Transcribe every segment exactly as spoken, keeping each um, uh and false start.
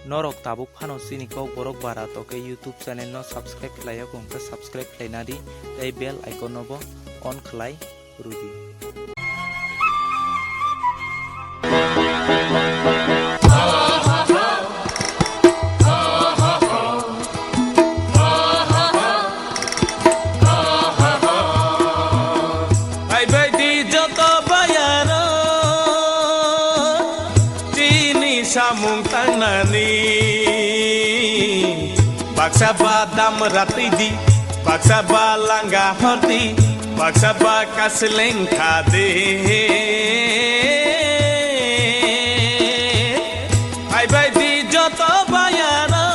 Norok tabuk phano chini Kokborok Bharato khe YouTube channel no subscribe khlai ya, khe subscribe khlai nadi tei bell icon no bo on khlai rwdi. Phaibaidi joto bayaro chini samung tangnani. Baksa ba dam ratidi, baksa ba langa hordi, baksa ba kasleng khadi. Phaibaidi joto bayaro.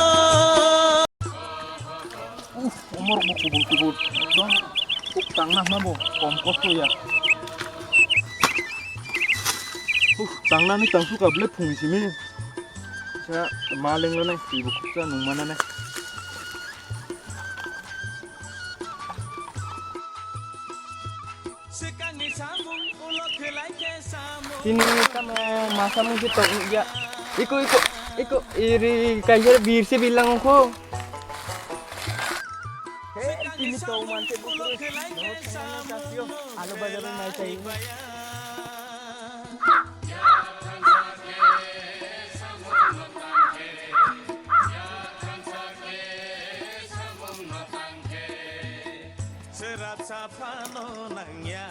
Uff, omor bo kubul kubul. Ekdom khub tangna hwnba bo kom kosto ya. Uff, tangnani tangsu ka ble phung simi. Sa ma lengla nai, twi bo khub sa nung mana nai. Tini tamo masa mungsi tok ya. Iko, iko, iko, iri kaisa bir se bilang ko. He, tini tok manse bukro. Alo bazar mai chai. Serap saphano nangya.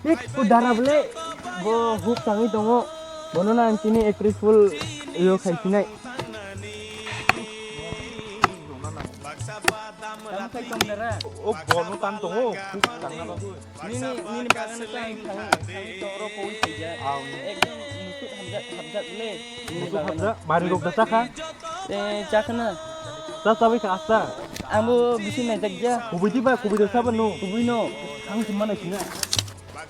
Bek udara bole bo huk tangwi tongo. Bono na ang tini April Fool yo khai sinai. Tamo khai tong dara. O bono tan tongo, huk tangna bagwi. Nini, nini bagano tang, tang, tang toro poi khaijak. Ekdom musuk hamjak, hamjak le. Nini bagano. Hamjak, mari rok da chakha? Eh, chakha na. Cha chabai kha asta. Ang bo bisi naijak ya. Kubui di ba, kubui da sabo no. Kubui no. Ang se mana sina.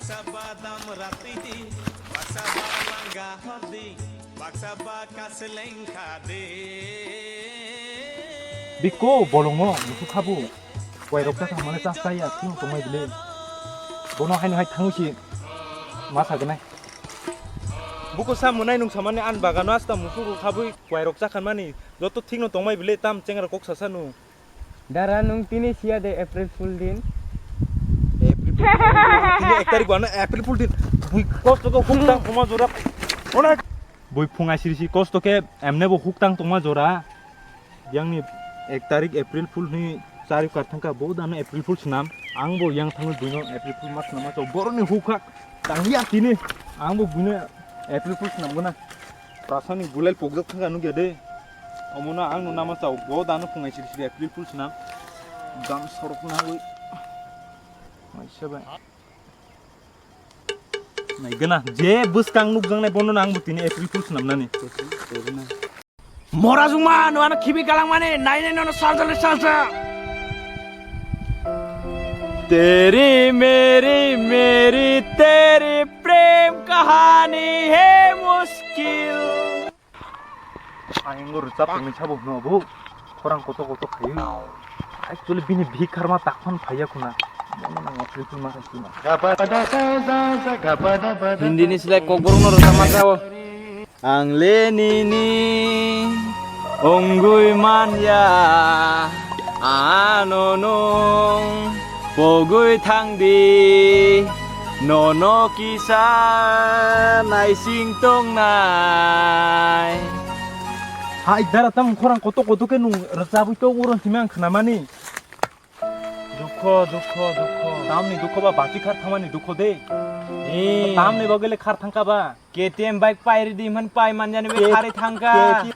Baksa ba dam ratidi, baksa ba langa hordi, baksa ba kasleng khadi. Biko bolongo, musuk khabu. Wairok ta thangmani chas chaya, thung tongmai bile. Bono haino hai thangwi si ma sagnai. Buko sa mwnai nung samani an bagano asta musuk rok khabwi wairok chakhanmani. Joto thikno tongmai bile tam chengra kok sasa nung. Dara nung tini siya de April Fool din. April Fool din. Tini ek tarik bana April Fool din. Bui kosto ko huk tang tongma jora. Onek. Bui phung asiri si kosto ke emne bo huk tang tongma jora. Yang ni ek tarik April Fool ni chari kar thangka bo dano April Fool snam. Ang bo yang thangwi buino April Fool mas nama to boroni huk ha. Tang ya tini. Ang bo buino April Fool snam guna. Prasani gulai pokjak thangka nugya de. Omono ang no nama chao bo dano phungai siri siri April Fool swnam. Gam sorok na oi. Mai sebe. Nai gana je bwskang nukjang nai bono ang butini April Fool swnam nani. Mora jungma no ano khibi kalang mani nai nai no sarjale sarja. Teri meri meri teri prem kahani he mushkil. Ayang guru chap ni chabo no bu. Khorang koto koto khayu. Actually bini bhik kharma takhon phaiya khuna. Mono nang April Fool ma khayu na. Hindi ni silai kokborok no rwchapma chao. Ang le nini ongwi manya, ano nwng pogwi thangdi, nono kisa naising tongnai. Hai dara, tam khorang koto koto khe nwng rwchabwi tongo, oro simi ang khnamani. Dukho, dukho, dukho. Tamni dukho ba, bachi khar thangmani dukho de. Ee. Tamni bagwi le khar thangka ba. K T M bike pai ridi man pai manjani be K-, khari thangka. K T M,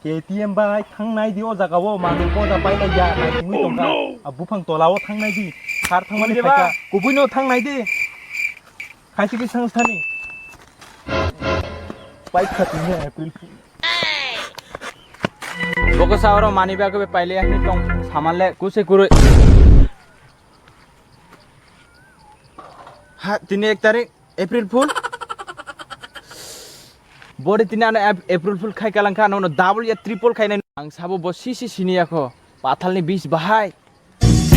K T M bike thangnai di o jaga o, manwi boja pai lai ya, nai tongwi tongka. Oh, no. A buphang tola o thangnai di. Khar thangmani kubui de ba? Phaika. Kubui no thangnai di. Khaisi ki sang sani. Pai kha tini April. Boko sa oro mani bag be paile ani tong saman le kuse kurui. Ha, tini ek tarik April Fool. Bori tini ano Ap-, April Fool khai kalang kha, ano double ya triple khai nai. Ang sabo bo si si sini ya kho. Pathal ni bis bahai. It's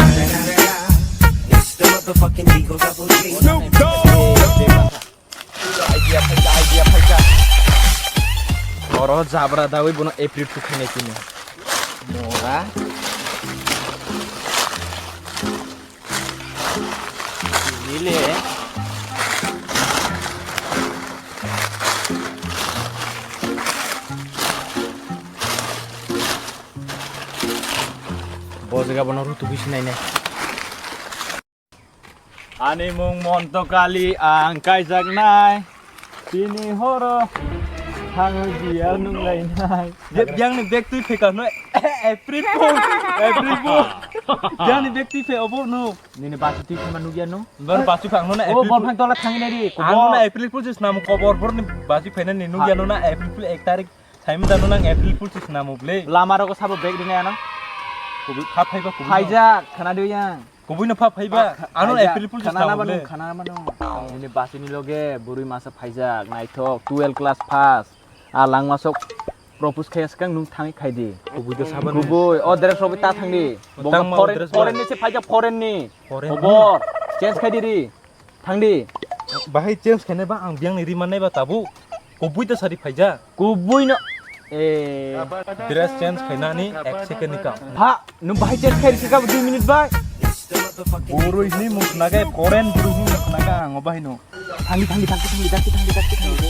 the motherfucking Eagle Double G. Snoop Dogg. Oro jabra dawi bono April Fool khainai tini. Mora. Nile. Bo jaga bono rutugwi sinai nai. Ani mung Monto Kali, ang kaijaknai. Tini horo thangwi biya nunglainai. Biyangni bag twi phai kano April Fool, April Fool. Biyangni bag twi phai obo no. Nini basi twi phai ma nugya no. Bar basi phang no na April Fool. Bol phang tola thangwi nai ri. Ang no na April Fool se snam kobor bor ni basi phai na ni nugya no na April Fool ek tarik. Saimda no nang April Fool se snamo ble. Lama rogo sabo bag rinai ano. Kubi pha phaiba kubi. Phaijak khana diya. Kubui no pha phaiba. Ano April Fool se snamo ble. Khana mano. Ini basi ni loge burui masa phaijak naithok twelve class pass. A langma sok propose khaya skang nung thangwi khaidi. Kubui do saban. Kubui o dress robi ta thangdi. Foreign ni se phaijak foreign ni. Foreign ni. Obor change khaidi ri. Thangdi. Bahai change khainai ba ang biyang ni ri mannai ba tabuk. Kubui ta sari phaija. Kubui no. Eh. Dress change khainani ek second ni kam. Ha, nung bahai change khai rikha ka dui minute bai. Boroi ni mung khnaga foreign boroi ni mung khnaga ang bahai no. Thangdi, thangdi, thangdi, thangdi, thangdi, thangdi, thangdi, thangdi.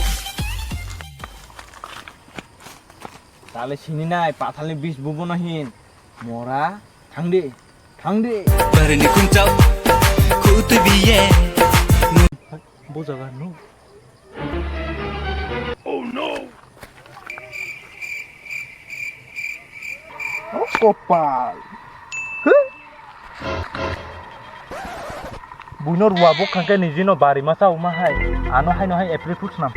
Tale sini nai, pathal ni bis bubo no hin. Mora, thangdi. Thangdi. Barini kunchao khutbiye. Bo jaga no. Oh no. O kopal. Huh? Buino ruwa bo khangke nijino bari masa uma hai. Ano hai no hai April Fool snam.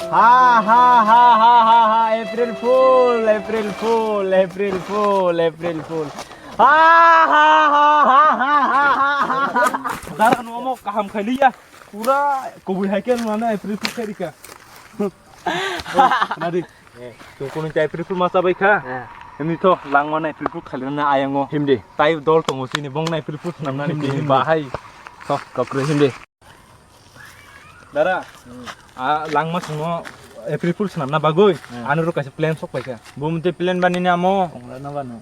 Ha ha ha ha ha ha, April Fool, April Fool, April Fool, April Fool. Ha ha ha ha ha ha ha ha. Dara no mo kaham khailiya. Pura kubui hai ke nana April Fool khairika. Nadi. Tung kono chai April Fool masa bai kha. Himdi tho langmano April Fool khailina ayango. Himdi. Tai dol tongo sini bong na April Fool snamnani himdi, himdi. Bahai. Tho, kokre himdi. Dara, a langma sungo April Fool swnamna bagwi, hmm, ano ro kaisa plan sok paikha. Bo mte plan bani ni amo. Tongra na bano.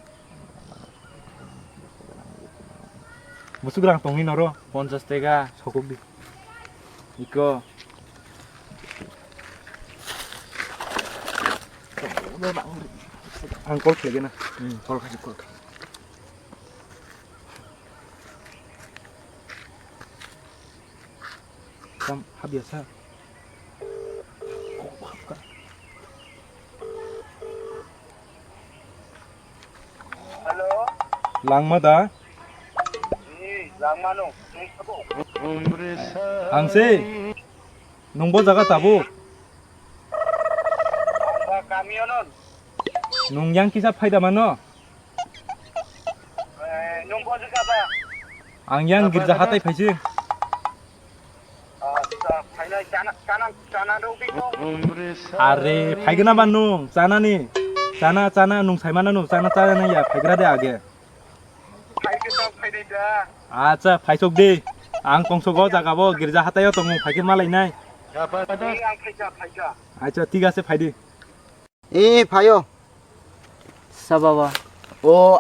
Busuk rang tongni noro. Ponchas tega. Sokok di. Iko. Ang call khlai na. Hmm, call khai, call khai. Kam habya sa. Hello. Langma da? Ni langma no. Ang se. Nungbo jaga tabuk. Ang ba kami onon. Nung yang kisa phaida mano? Eh, nung bo jaga ba? Ang yang girja hatai phaisi. Acha, phainai chana, chana, chana rw biko. Are, phaigwna ba nung, chanani. Chana, chana, nung saimano nung, chana, chana nang ya, phaigra de age. Phaikhe tong phainai da. Acha, phaisok di. Ang tongsogo jaga bo, girja hataio tongo, phaikhe malainai. Ang phaikha, phaikha. Acha, thik ase, phaidi. E, phaio. Sa baba. O,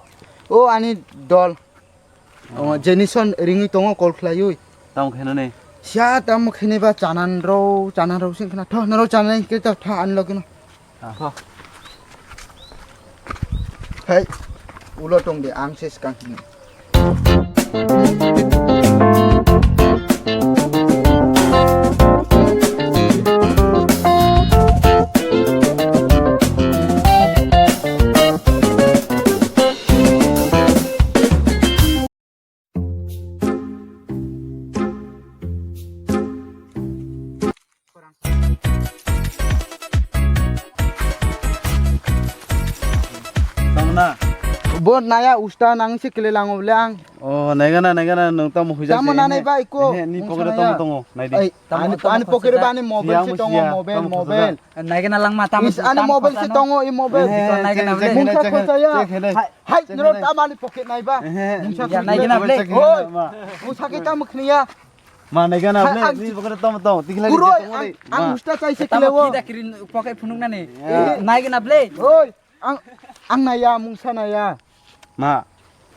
o ani dol. O, Jenison ringwi tongo call khlaiwi. Tamo khenani? Sia tamo kheneba chanan rw, chanan rw sing khna. Tho, noro chanan ke tho, tho ani logino. Ah. Tho. Hei, ulo tong de, ang se skang hini. Tongna. Bo Naya usta nang se kile lango le ang. Oh, naigana, naigana, nung tamo huijak. Tamo se, nanai he, ba iko, he, ni mung pocket sanaya. Tamo tongo, naidi. Ai, tamo, ani, tamo ani pocket khosajak. Ba ani mobile se tongo, mobile, siya, siya, tamo mobile. Khosajak. Naigana langma tamo. Is, ani tamo mobile se khosano. Tongo, i mobile. He, he, mungsa check, check, khosaya. Check, he, hai, hai, check, nero he. Tamo ani pocket naiba. He, he. Mungsa ya, khosaya. Naigana ble. Oi, mungsa ke tamo khniya. Ma, naigana ble, ang ni pocket tamo tong, tikhlai kuroi, ang, ang usta chai se kile o. Tamo kida kirin pocket phunuk nani. Ya. Naigana ble. Oi, ang, ang naya, mungsa naya. Ma.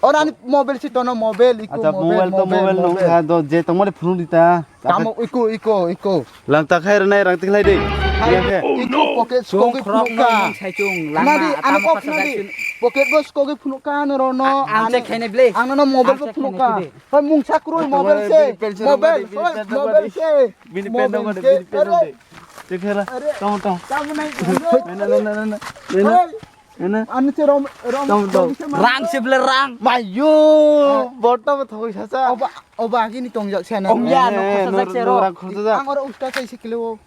Ora ni mobile si tono mobile, iko acha, mobile, mobile to mobile, mobile nong mobile. Kha do je tongmani phunuk dita. Tamo iko, iko, iko. Lang ta khai rwnai rang tikhlai de. Hai, iya khe. Iko pocket skogi phunuk kha. Chung khorok nong sai chung lama. Nadi, ano tamo kok khasa nadi. Dak chun. Pocket bo skogi phunuk kha ano rono. A-, ang check khainai ble. Ang nono mobile bo phunuk kha. Ang check khainai de. Hoi mungsa kroi mobile se, mobile, hoi mobile se. Bini pen nong de, bini pen nong de. Chekhela. Tong tong. Tamo nai. Na na na na na. Hoi. Na na. Ani se rom rom. Tong tong. Rang se ble rang. Mayo. Borta bo thogoi sasa. Oba oba agini tongjak se na. Om ya no khorsa jak se ro. Rang khorsa jak. Ang oro usta chai se kilo.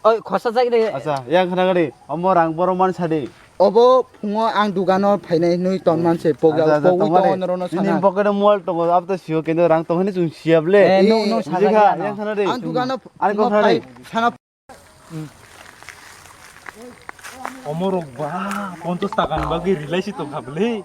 Oi, khorsa jak de. Acha, yang khna gari. Omo rang borok man sadi. Obo phungo ang dugano phainai nui ton man se pogya. Acha, acha, pogi tongmani. Tongo norono nini sana. Pocket o mobile tongo, abo to sio kendo rang tong hini chung siya ble. Eh, no, no, sana. Bujikha, ya. Yang khna de. Ang dugano ani phungo kok khna phai de. Sana. Omo rok ba, ponchas taka ni bagwi rilai si tong kha ble.